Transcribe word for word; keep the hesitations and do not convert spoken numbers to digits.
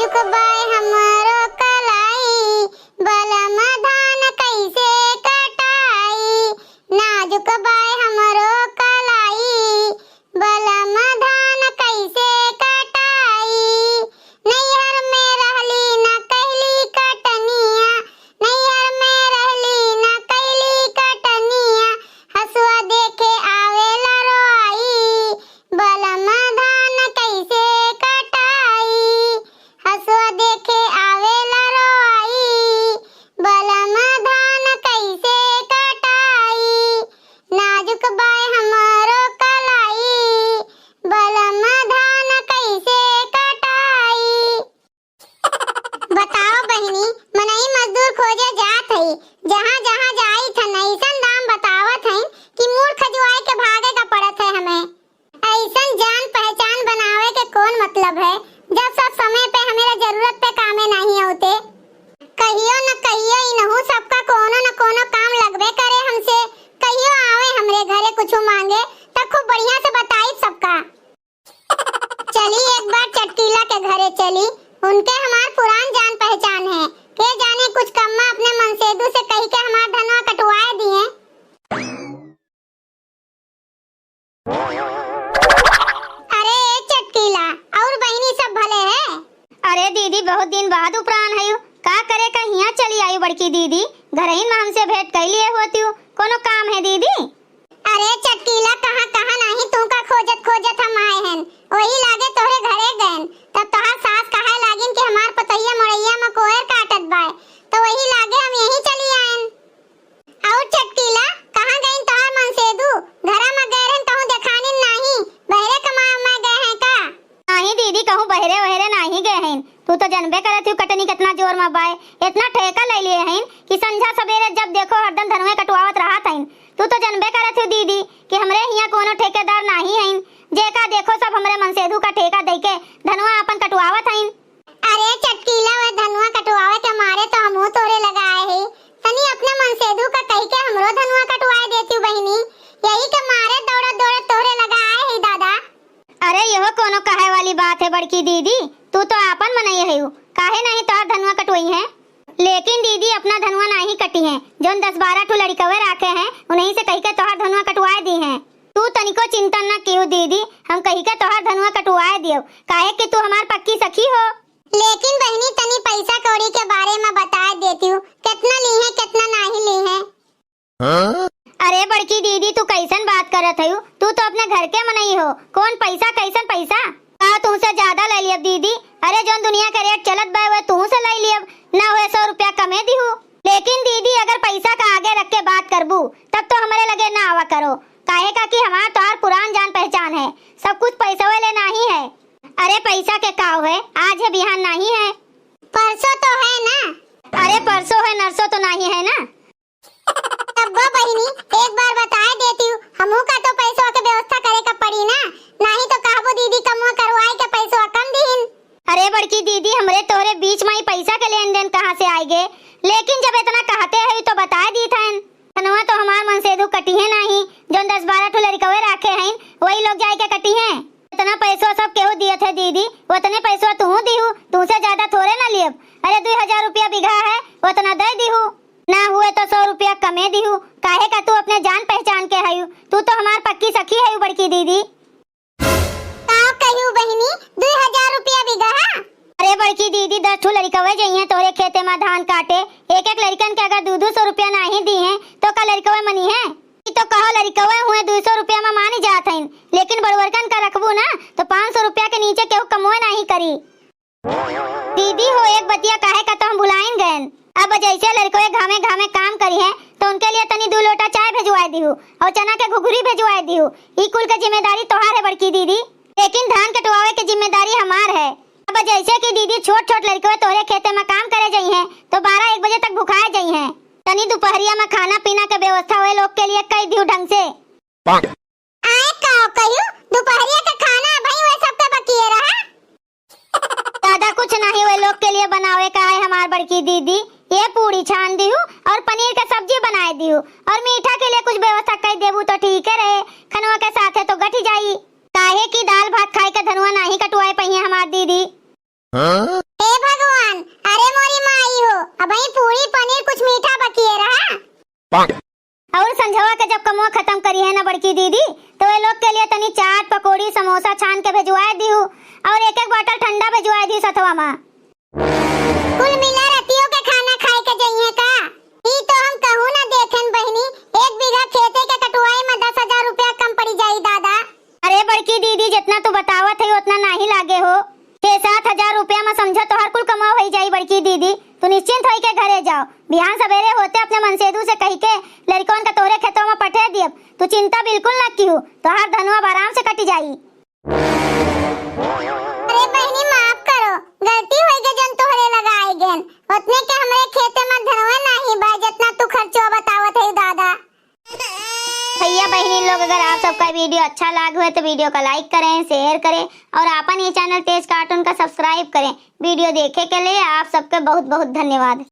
नाजुक बाय हमरो कलाई, बलम धान कैसे कटाई। नाजुक बाय हमरो कलाई, बलम धान कैसे कटाई। नैहर में रहली न कहली कटनिया, नैहर में रहली न कहली कटनिया। हसुआ देखे आवेला रोआई, बलम धान कैसे कटाई। हसुआ देखे आवेला रोआई, बलम धान कैसे कटाई। नाजुक बाय हमरो कलाई, बलम धान कैसे कटाई। बताओ बहिनी, मनई मजदूर खोजे जात हई, जहाँ जहाँ जाइत हन, अइसन दाम बतावत हइन कि मूड़ खजुआए के भागे का पड़त है हमें। अइसन जान पहचान बनावे के कौन मतलब है, जब सब समय पे हमेरा जरूरत पे कामे नाहीं आवते। कहियो न कहियो इनहू सबका कोनो न कोनो काम लगबे करे हमसे। कहियो आवे हमरे घरे कुछ मांगे, त खूब बढ़िया से बताई सबका। चली एक बार चटकीला के घरे चली, उनके हमार पुरान जान पहचान है। के जाने कुछ कम्मा अपने मनसेदू से कही के हमार धनवा कटवाए दिए। अरे ए चटकीला, और बहिनी सब भले है? अरे दीदी, बहुत दिन बाद उपरान हयू, का करे का हियाँ चली आयू बड़की दीदी? घरहिन में हमसे भेंट कई लिए होतियू, कोनो काम है दीदी? अरे चटकीला, कहाँ कहाँ नाहीं तुमका खोजत खोजत हम आए हन, वही लागे तोहरे घरे गएन, तब तोहार सास कहे लागिन कि हमार पतोहिया मोड़ैया में कोयर काटत बाय, तो वही लागे हम यहीं चली आएन। और चटकीला, कहाँ गईन तोहार मनसेदू? घरा में गए रहन, कहूँ देखानिन नाहीं, बहरे कमाए उमाए गए हैं का? नाहीं दीदी, कहूँ बहरे वहरे नाहीं गए हैं। तू तो जनबे करत हू कटनी कितना जोर में बाय, इतना ठेका ले लिए हैं कि संझा सबेरे जब देखो हरदम धनवे कटवावत रहत हैं। तू तो जनबे करत हू दीदी कि हमरे हियाँ कोनो ठेकेदार नाहीं हैं, जेका देखो सब हमरे मनसेधू का ठेका दइके धनवा आपन कटवावत हैं। अरे चटकीला, वह धनवा कटवावे के मारे तो हमहू तोहरे लगा आए ही। तनी अपने मनसेधू का कही के हमरो धनवा कटवाए देती बहिनी, यही के मारे दौड़त दौड़त तोहरे लगा आए ही दादा। अरे यहो कोनो कहे वाली बात है बड़की दीदी, तू तो आपन मनई है, काहे नाहीं तोहार धनवा कटवई है? लेकिन दीदी अपना धनवा नाहीं कटी है, जौन दस बारह ठो लड़िकवे राखे हैं, उन्हीं से कही के तोहार धनवा कटवाए दी हैं। तू तनिको चिंता न कियो दीदी, हम कही के तोहार धनवा कटवाए दियो, काहे कि तू हमार पक्की सखी हो। लेकिन बहिनी तनी पैसा कौड़ी के बारे में बताए देती हूँ, कितना ली है, कितना नाहीं ली है। अरे बड़की दीदी, तू कैसन बात करत हयू? तू तो अपने घर के मनई हो, कौन पैसा, कैसन पैसा? का तुमसे ज्यादा ले लियब दीदी? अरे जौन दुनिया के रेट चलत बा, वह तुहू से ले लियब, ना हुए सौ रुपया कमे दिहू। लेकिन दीदी अगर पैसा का आगे रख के बात करबू, तब तो हमरे लगे ना आवा करो, काहे का कि हमार तोहार पुरान जान पहचान है, सब कुछ पैसवे ले नाहीं है। अरे पैसा के काव है, आज है बिहान नाहीं है। परसों तो है ना। अरे परसों है नरसों तो नाहीं है ना। तब्बो बहिनी, एक बार बताए देती हूँ, हमहू का तो पैसवा के व्यवस्था करे का पड़ी ना, नाहीं तो कहबो दीदी कमवा करवाए के पैसवा कम दीन। अरे बड़की दीदी, हमरे तोहरे बीच में ही पैसा के लेन देन कहाँ से आइगे? लेकिन जब इतना कहते हैं तो बताए दीत हन। धनवा तो हमार मनसेधू कटिहे नाहीं, जौन दस बारह ठो लड़िकवे राखे हैं, वही लोग जाए के कटिहे। इतना पैसवा सब केहू दियत है दीदी, उतने पैसवा तुहू दिहू, तुमसे ज्यादा थोड़े ना लियब। अरे दुई हजार रुपया बीघा है, उतना दे दिहू। ना हुए तो सौ रुपया कमे दिहू, काहे का तू अपने जान पहचान के हयू, तू तो हमार पक्की सखी हयू बड़की दीदी। का कहियो बहिनी, दुई हजार रुपया बीघा? अरे बड़की दीदी, दस ठो लड़िकवे जइहें तोहरे खेते में धान काटे, एक एक लड़िकन के अगर दू दू सौ रुपया नाहीं दीहें, तो का लड़िकवे मनिहें? ई तो कहो लड़िकवे हुए दुई सौ रुपया में मानी जात हइन, लेकिन बड़ुअरकन का रखबू ना, तो पाँच सौ रुपया के नीचे केहू कमवे नाहीं करी। दीदी हो, एक बतिया काहे का तो हम भुलाइन गएन। अब जैसे लड़िकवे घामे घामे काम करिहें, तो उनके लिए तनी दू लोटा चाय भेजवाए दिहू और चना के घुघुरी भेजवाए दिहू। ई कुल के जिम्मेदारी तोहार है बड़की दीदी, लेकिन धान कटवावे के जिम्मेदारी हमार है। अब जैसे कि दीदी छोट छोट लड़िकवे तोहरे खेते में काम करे जइहें, तो बारह एक बजे तक भुखाए जइहें। तनी दुपहरिया में खाना पीना के व्यवस्था हुए लोग के लिए कई दिहू ढंग से। आए का कहियो, दुपहरिया के खाना अबहीं हुए सबके बकिए रहा। ज्यादा कुछ नाहीं हुए लोग के लिए बनावे का है हमार बड़की दीदी। ये पूड़ी छान दिहू और पनीर का सब्जी बनाए दिहू और मीठा के लिए कुछ व्यवस्था कर देबू तो ठीक है रहे, खनवा के साथे तो गठ जाई, काहे कि दाल भात खाए के धनवा नाहीं कटवाए पइहें हमार दीदी। हाँ? ए और संझवा के जब कमवा खतम करिहैं ना बड़की दीदी, तो ए लोग के लिए तनी चाट, पकौड़ी, समोसा छान के भेजवाए दिहू और एक एक बाटल ठंडा भेजवाए दिहू सथवा मा। कुल मिला रतियो के खाना खाए के जइहैं का? ई तो हम कहूँ ना देखेन बहिनी, एक बीघा खेते के कटुआई मा दस हजार रुपया कम पड़ी जाई दादा। अरे बड़की दीदी, जितना तू बतावत है उतना नाहीं लागे हो। छह सात हजार रुपया मा समझा तोहार कुल कमाव होई जाई बड़की दीदी। तू निश्चिंत होई के घरे जाओ, बिहान सबेरे होते अपने मनसेदू से कहि के लड़कवन का तोहरे खेतवा मा पठे दियब। तू चिंता बिल्कुल न किहू, तोहार धनवा अब आराम से कटि जाई। अरे बहिनी, माफ करो, गलती होई गई, जन तोहरे लगाए गेन। उतने के हमरे खेते मा धनवा नाहीं बा, जितना तू खर्चवा बतावत है दादा। भैया बहिनी लोग, अगर आप सबका वीडियो अच्छा लाग हुए तो वीडियो का लाइक करें, शेयर करें और आपन ये चैनल तेज कार्टून का सब्सक्राइब करें। वीडियो देखे के लिए आप सबके बहुत बहुत धन्यवाद।